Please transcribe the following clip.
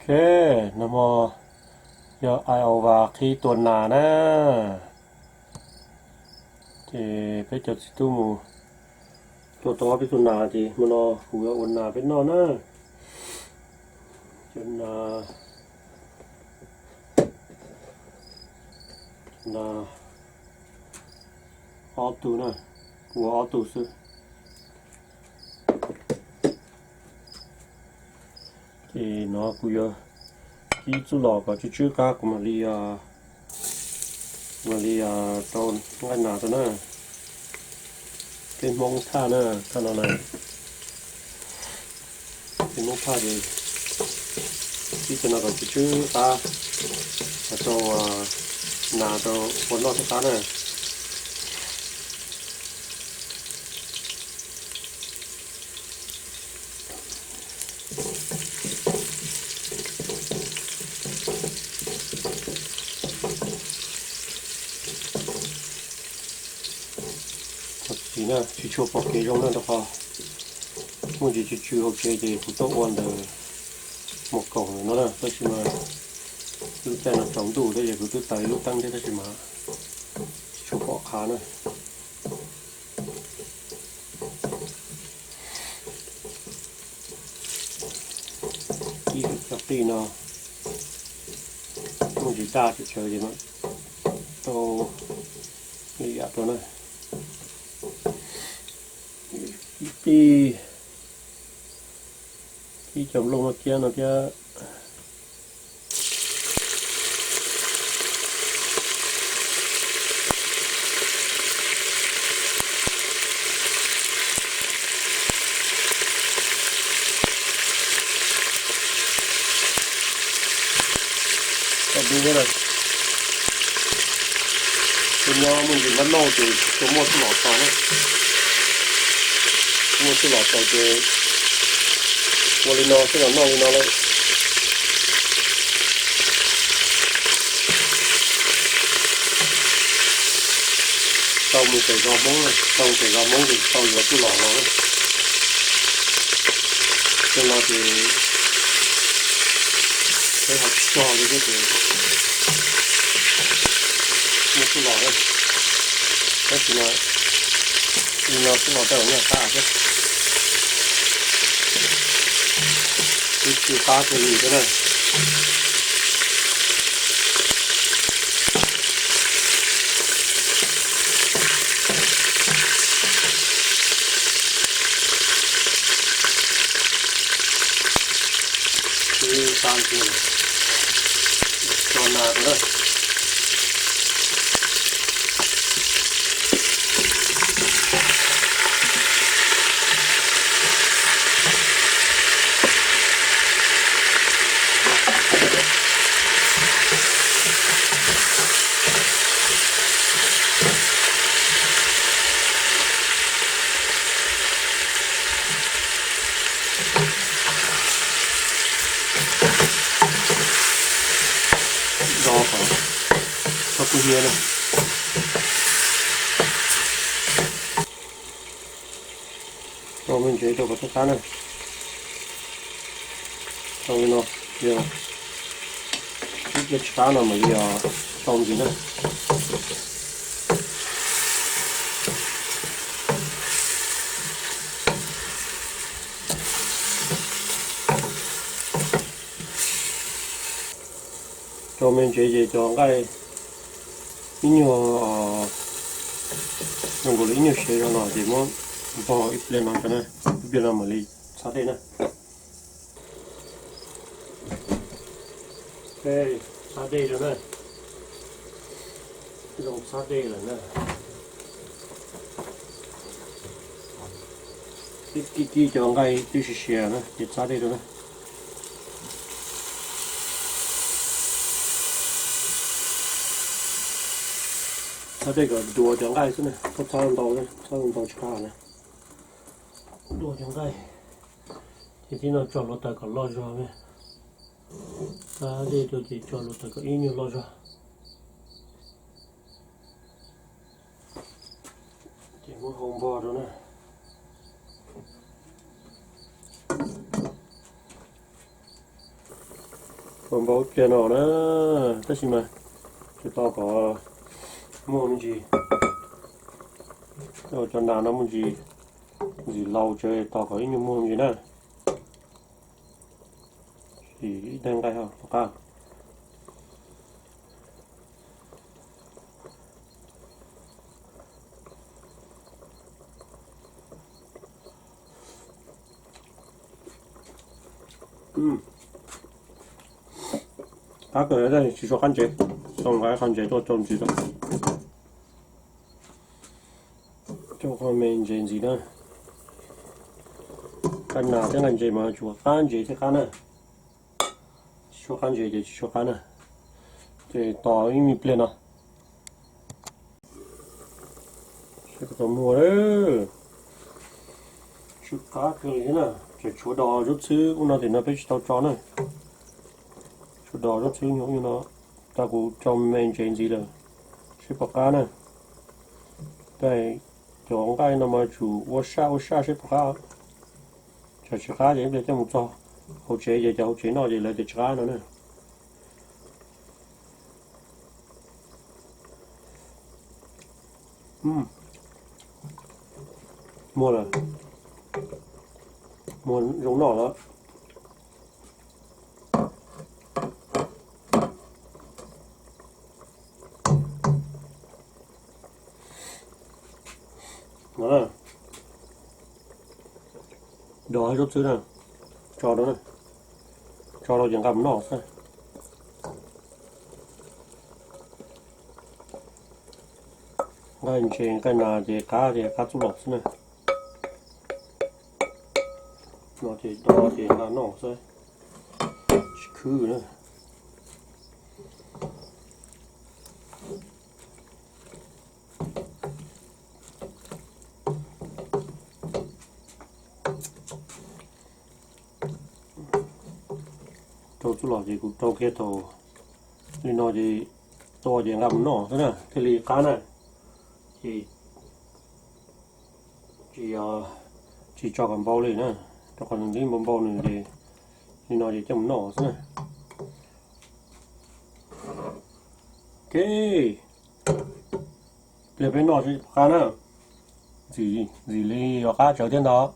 Ok, nag hmo yog Iowa qhib tua nas na. Ces peb cov txiv tub mus tua tau ob peb tug nas ces hmo no kuv yuav ua nas peb noj na. Cov nas, nas ob tug na, kuv ua ob tug xwb. Ces no kuv yuav kib txuj lom kom tsw tsw qab kuv mam li, mam li rau nqaij nas rau na. Peb Hmoob thaj na, thaj no na, peb Hmoob thaj ces kib cov no kom tsw tsw qab, rau nas rau ua noj thiab qab na. Tsis tshua pom kev zoo na rau qhov muaj ntsis tsw tsw hauv tsev ces kuv tuaj ua ntawm mus kaum ntawm no na, tab sis mas lub caij no tsaus ntuj thiab ces kuv twb taws ib lub teeb thiab tab sis mas tsis tshua pom qab na. Ib cov qij no muaj ntsis daj tsawv tsawv ces mam tau li yam rau na. Ib qij, ib cov nplooj no kiag no thiab. Tau dub thiab na. Tus nyob muaj ntsis nab lauj ces tsis tshua muaj txuj lom tau na. Muaj txuj lom tau ces ua li no xwb los noj li no lawm. Tau mus pem zos Hmoob, tau mus pem zos Hmoob ces tau yuav txuj lom los na. Tej no ces peb ho tsis cog li thiab ces muaj txuj lom na. Tab sis mas li no txuj lom tau nyaj qab thiab. Twb tsis qab kiag li thiab na. Twb qab kiag lawm. Tso nas rau na. Do kom txhob kub hnyiab na. Rau me ntsev rau kom txhob qab na. Rau li no, yog ib pliag tsis qab no mam li tau ntxiv na. Rau me ntsev ces cov nqaij ib nyuag, zoo nkaus li ib nyuag sev zog no ces muab npog ib pliag no rau na, ib pliag no mam li txhab dej na. Txhab dej rau na. Zoo txhab dej lawm na. Kib kib cov nqaij twb siav siav na ces txhab dej rau na. Txhab dej kom duav cov nqaij xwb na, txhob txhab ntau, txhab ntau tsis qab na. Duav cov nqaij. Ces tib no tso hluav taws kom loj zog na. Txhab dej rau ces tso hluav taws kom ib nyuag loj zog. Ces muab hau npog rau na. Ua npau tiag no na, tab sis mas tsis tau kom muaj me ntsis, cov nas no muaj ntsis ntxim laus tsev, tau kom ib nyuag muag ntsis na. Ib daig nqaij ho qab. Qab kawg, tsis tshua qab ntsev, tau nqa qhov ntsev tuaj rau ntxiv, rau qhov me ntsev ntxiv na. Nqaij nas thiab nqaij ntses mas tsuas qab ntsev thiaj qab na, tsis tshua qab ntsev ces tsis tshua qab na. Ces tos ib me pliag no seb puas tau muag. Tsw qab kawg li na, tseem tshuav dos zaub txhwb ub no, tim no peb tsis tau tso na. Tshuav dos zaub txhwb nyuag no, tau kuv rau me ntsev ntxiv lawm, seb puas qab na. Cov nqaij no mas tsum ua saj ua saj seb puas qab. Tsam tsis qab ces ib pliag coj mus txog hauv tsev ces cov hauv tsev noj ces lawv tias tsis qab no na. Muag lawm, muag zoo noj lawm. Dos zaub txhwb na, tso rau, tso rau ces nqa mus noj xwb. Nqaij ntses nqaij nas ces qab ces qab txuj lom xwb na. No ces do ces nqa noj xwb, tsis khwb na. Rau txuj lom ces kuv rau kiag thaum li no ces tua ces nqa mus noj xwb na thiaj li qab na. Ces tsis, tsis tso kom npau li na, rau qhov nws nqib npau npau nws ces li no ces coj mus noj xwb na. Ok, pliag peb noj seb puas qab na. Ntxim li yuav qab tsawv thiab ntag.